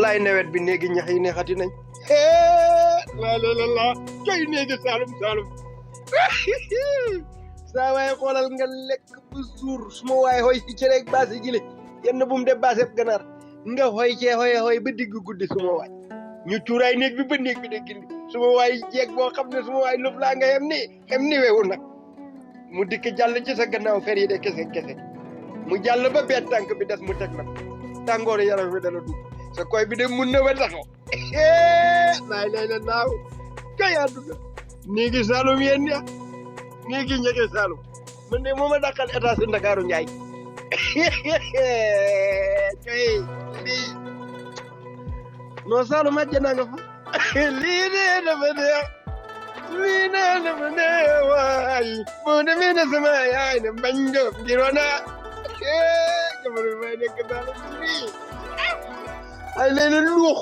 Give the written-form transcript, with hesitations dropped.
wallaay nawet bi néegi ñax yi neexati nañ la coy néegi Saalum saa waaye xoolal nga lekk bu suur suma waaye xoy ci cere ak baasi jile yenn bu mu def baasi ab ganaar nga xoy cee xoy ba digg guddi suma waay ñu cuuraay néeg bi ba néeg bi de gindi suma waay jeeg boo xam ne suma waay lëf laa nga xem ni weewu nag mu dikk jàll ci sa gannaaw fer yi de kese mu jàll ba benn tànk bi des mu teg nag tàngooru yaram bi dana dugg sa koy bi de mun na ba taxaw laay la naaw kay àdduna néegi Saalum yéen ya néegi ñeke Saalum man de mooma dàqal état si Ndakaaru Njaay kay lii non Saalum àjjana nga fa lii de dafa neex waay boo demee ne sama yaay ne mbañ Jóob ngirona jamono bi may nekk Saalum lii ay leen luux